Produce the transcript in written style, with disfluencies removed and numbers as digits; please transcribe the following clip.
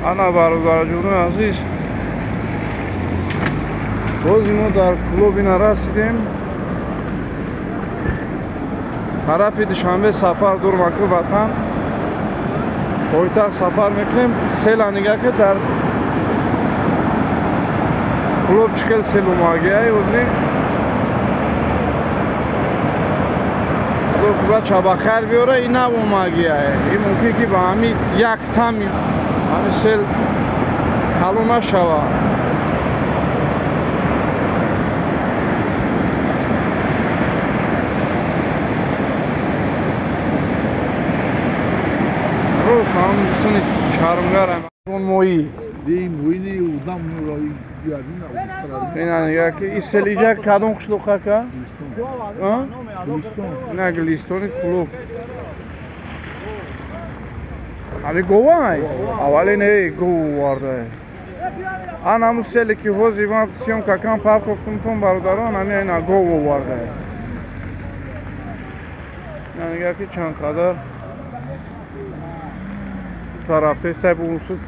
Ана бародарҷонои азиз, бози мо дар Кӯлоб ина расидем. Тарафи Душанбе сафар дорем, аку ватан пойтахт сафар мекунем. Села нигаҳ ки дар Кӯлоб чӣ хел сел омагиай озӣ. Худо худо чабахайр биёра, ин нав омагиай. Ин мумкин ки ба ҳамин як тами ҳамин сел калон нашавад. Рост ҳамин суни чармгарам. Моҳӣ. Ина нигаҳ ки ин сел иҷа кадом қишлоқ ака? Ина Гулистони Кӯлоб. Ҳами говай? Аввалин эй гов оварда. Ан ҳамун селе ки ҳозир ман съёмка кам партофтум тон бародарон, ҳами ина гов оварда. Ина нигаҳ ки чанд қадар тарафта саб унсуд.